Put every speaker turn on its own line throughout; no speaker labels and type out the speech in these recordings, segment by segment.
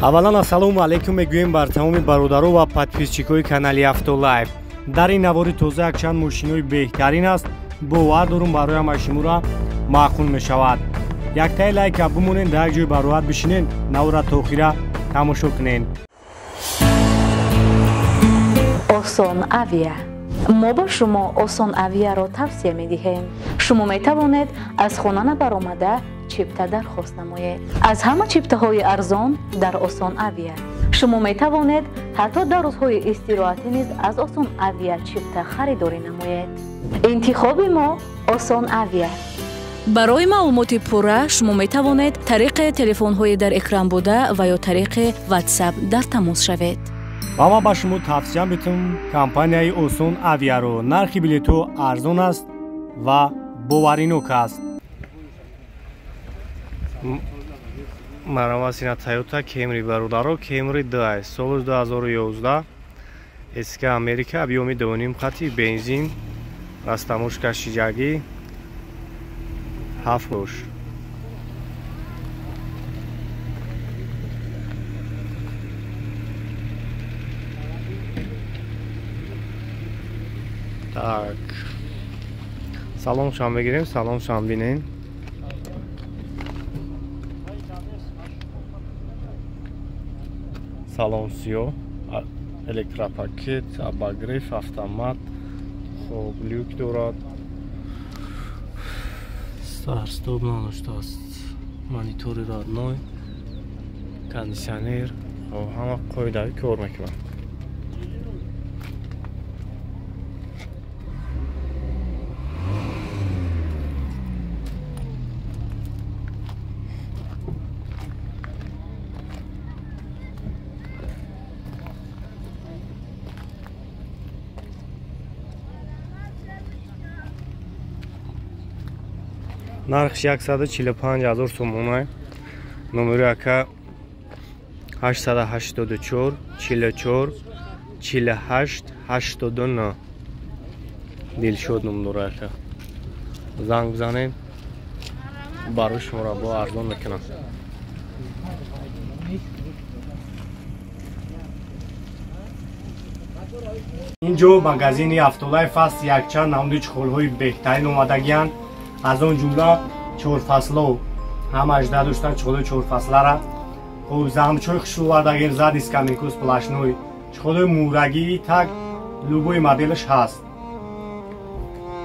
Аввалан ассалому алайкум мегӯем бар тамоми бародаро ва подписчикои канали Автолайф. Дар ин навори тоза якчанд мошинои беҳтарин аст, бовар дорум барои ҳамаи шуморо маъқул мешавад. Яктаи лайка бимонед, дар як ҷой бароҳат бишинед, навора то охира тамошо кунед.
Осон Авиа. Мо ба шумо Осон Авиаро тавсия медиҳем. Шумо метавонед аз хона набаромада чипта дархост намоед. Аз ҳама чиптаҳои арзон дар Осон Авиа. Шумо метавонед ҳатто дар рӯзҳои истироҳатӣ низ аз Осон Авиа чипта харидорӣ намоед. Интихоби мо Осон Авиа.
Барои маълумоти пурра шумо метавонед тариқи телефонҳои дар экран буда ва ё тариқи WhatsApp дар тамос шавед.
Ва ман ба шумо тавсия метавам компанияи Осон Авиаро. Нархи билетҳо арзон аст ва боваринок аст. Марамасина Toyota Camry бародаро, Camry 2 соли 2011, СК Америка, объёми 2.5 қати, бензин, растамошка шиҷагӣ, 7 рош. Так. Салоншам бигирем, салоншам бинем. Салон сиё, электропакет, обогрев, автомат, хоб люк дорад. Старт-стоп надоштааст, монитори родной, кондитсионер, хоб ҳама қоидави кор мекунад. Нархш 145 000 сомона. Номери ака 884 44 48 89. Дилшод ном дора ака. Занг бизанед, барои шуморо бо арзон мекунам. Инҷо магазини Автолайф аст, якчанд намуди чиқолҳои беҳтарин омадагианд. Аз он ҷумла чорфасло ҳама ажда доштан чиқолҳои чорфаслара. Хуб замчои хушрӯ овардагем, задний скамейку сплошной, чиқолҳои мурагӣ так любой моделаш ҳаст.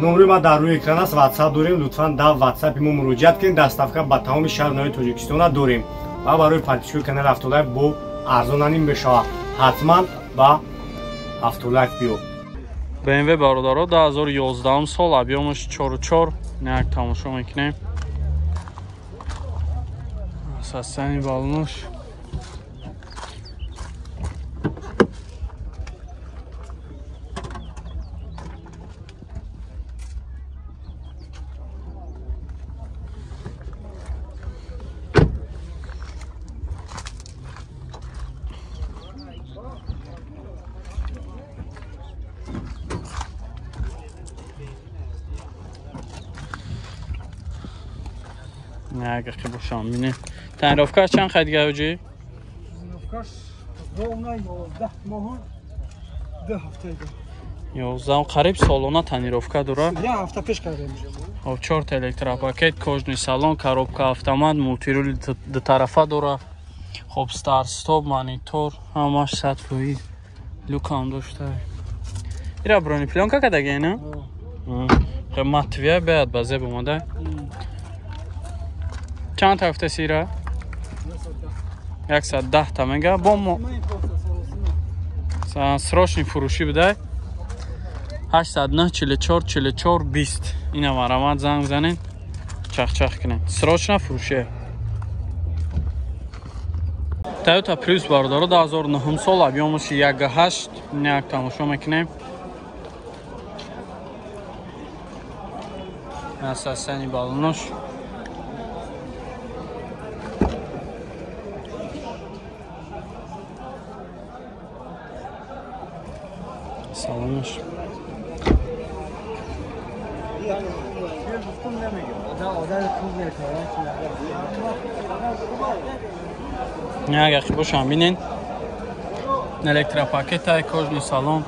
Номери ма дар рӯи экран аст, WhatsApp дорем, лутфан дар WhatsApp мо муроҷиат кунед. Доставка ба тамоми шаҳр ноҳияи Тоҷикистона дорем ва барои подписчикои канали Автолайф бо арзонаним мешавад. Ҳатман ба Автолайф биё.
BMW бародаро 2011 сол, объёмаш 4.4, як тамошо мекунем. Состояние баллонаш. Агар ки бошам бинем. Тонировкаш чанд хай дига ҳоҷӣ?
Тонировкаш ровно 11 моҳ 2 ҳафта.
11 қариб солона тонировка дора.
Як ҳафта пеш кардем.
Хоб 4 та электропакет, кожный салон, коробка автомат, мультируль дутарафа дора. Хоб старт стоп, монитор, ҳамаш 100%. Люкам дошта. Ира бронеплёнка кадаги, не? Хоб матвия беад ба зеб омада. Чанд та гуфта сира? 110 та мега. Бо мо срочный фурӯшӣ будай. 809 44 44 20. Ина марамат занг занед, чахчах кунед. Срочно фурӯшӣ. Toyota Prius бародаро 2009 сол, объёмаш 1.8, як тамошо мекунем. Асасани баллонош. Салонаш. Як ақибошам бинен. Электропакетай, кожный салон.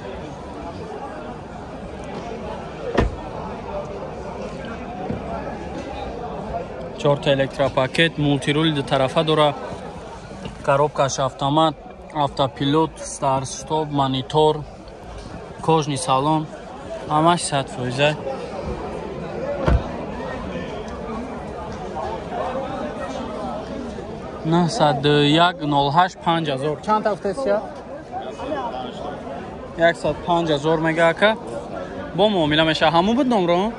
Чорта электропакет, мултирули дутарафа дора. Коробкаш автомат, автопилот, старт-стоп, монитор, кожный салон. Ҳамаш 100%. 901 08 5000. Чанд ҳафтасия? 105 000 мега ака. Бо муомила меша. Ҳамун буд номро?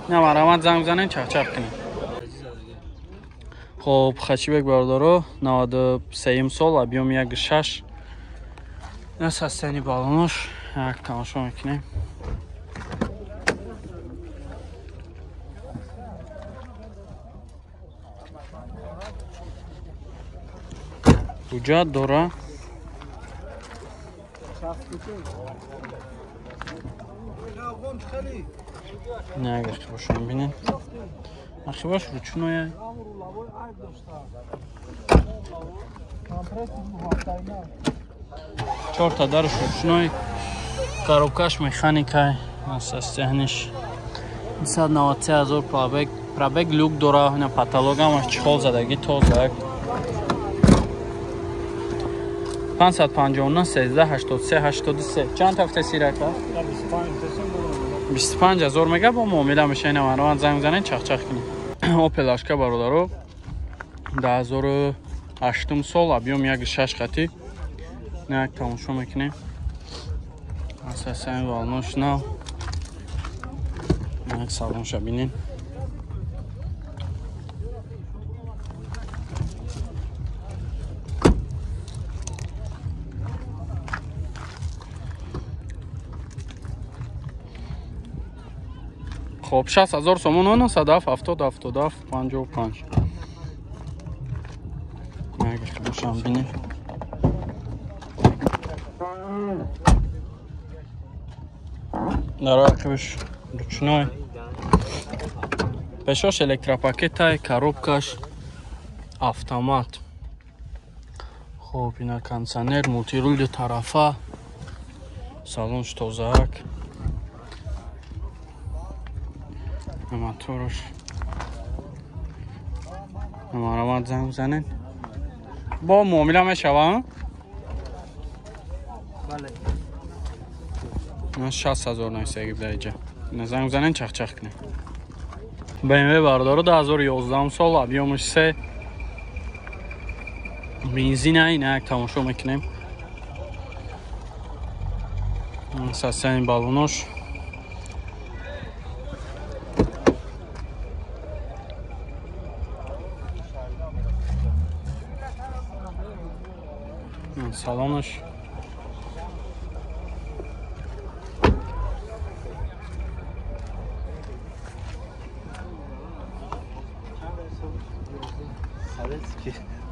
На, марҳамат, занг бизанед, чахчах кунед. Хоб, хачибек бародаро, 93 сол, объём 1,6. Состояние балонош як тамошо мекунем. Ҳуҷҷат дора. Не, агар бошам бинед. Ақибаш ручное. Чорта дарш ручной. Коробкаш механикай. Состояниш 193 000 пробег. Пробег люк дора, на потологам чехол задаги тоза. 559 13 83 83. Чанд ҳафта сирака? 25 000 мега бо муомила меша. Ина марҳамат, занг бизанед, чахчах кунед. Опел Ашка бародаро, 2008 сол, объём 1,6 хати. Як тамошо мекунем. Асасан волнош нав. Як салонша бинем. Хоб, 60 000 сомон, 97 70 77 55. Як бошам бинем. Дар ақибаш ручной. Пешош электропакетай, коробкаш автомат. Хоб, ина кондиционер, мултирул ду тарафа. Салонш тозаак. Моторш. Марҳамат, занг бизанед. Бо муомила мешава?
Бале.
60 000 нависаги дар иҷа. Занг бизанед, чахчах кунед. BMW бародаро, 2011 сол, объёмаш 3, бензина. Ина як тамошо мекунем. Состояние баллонош. Салонаш.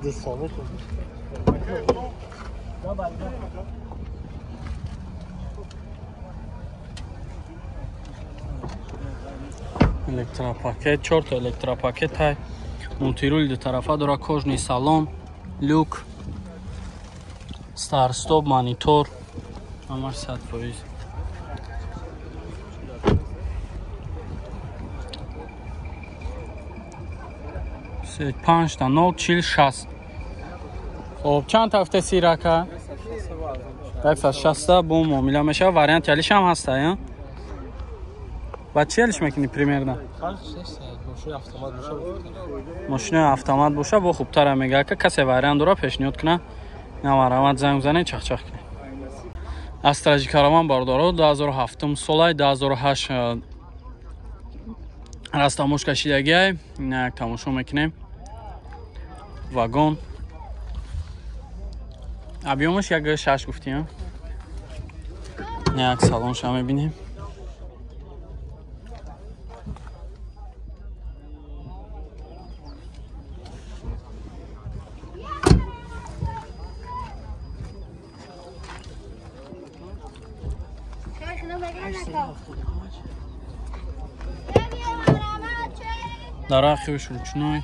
Ду сола шуд.
Электропакет, чорта электропакет ҳай, мултирули дутарафа дора, кожный салон, люк, старт-стоп, монитор, ҳамаш 100%. Панҷта нол чил шаст. Хоб, чанд ҳафта сирака? 160 бо муомила мешава. Варианти алишам ҳаста, я? Ба чи алиш мекунӣ примерно? Мошинои автомат боша бо хубтара мега. Ака, касе вариант дора, пешниҳод куна. На, марҳамат, занг бизанед, чахчах кунед. Астра Джи Караван бародаро, 2007 солай, 2008 растамош кашидагиай. Як тамошо мекунем. Вагон. Объёмаш 1,6 гуфтем. Як салонша мебинем. Дар ақибаш ручной.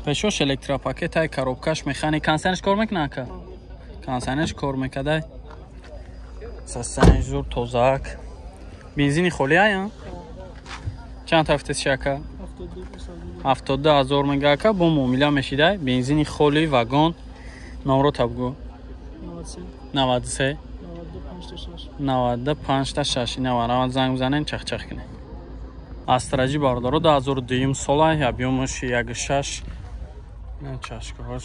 Пешош электропакет ай, коробкаш механик. Консернш кор мекунад ака? Консернш кор мекадай. Састани зур тозаак. Бензини холи ай, чанд тафтес шака? 72 000 мега ака, бо муомила мешидай. Бензини холи вагон. Номро табгу. 93 92 6. Ина занг бизанен, чахчах кунед. Астраҷи бародаро 2002 сола, объёмаш 1.6. Ина чашкаҳош.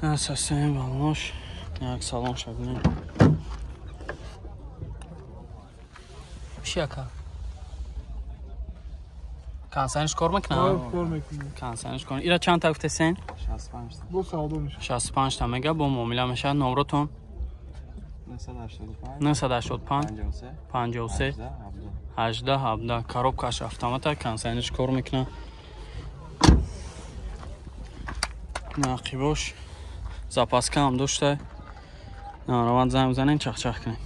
Асасен балош. Як салон шабинем. Чӣ ака? Консернш кор мекунад?
Кор мекунад.
Консернш кор. Ира чанд та гуфтесен?
65 та.
Бо савдо мешавад.
65 та мега, бо муомила мешавад. Номротон?
985
985 53 18 17. Коробкаш автомата, консернш кор мекунад. Нақибош запаска ҳам дошта. Раванд занг бизанем, чахчах кунем.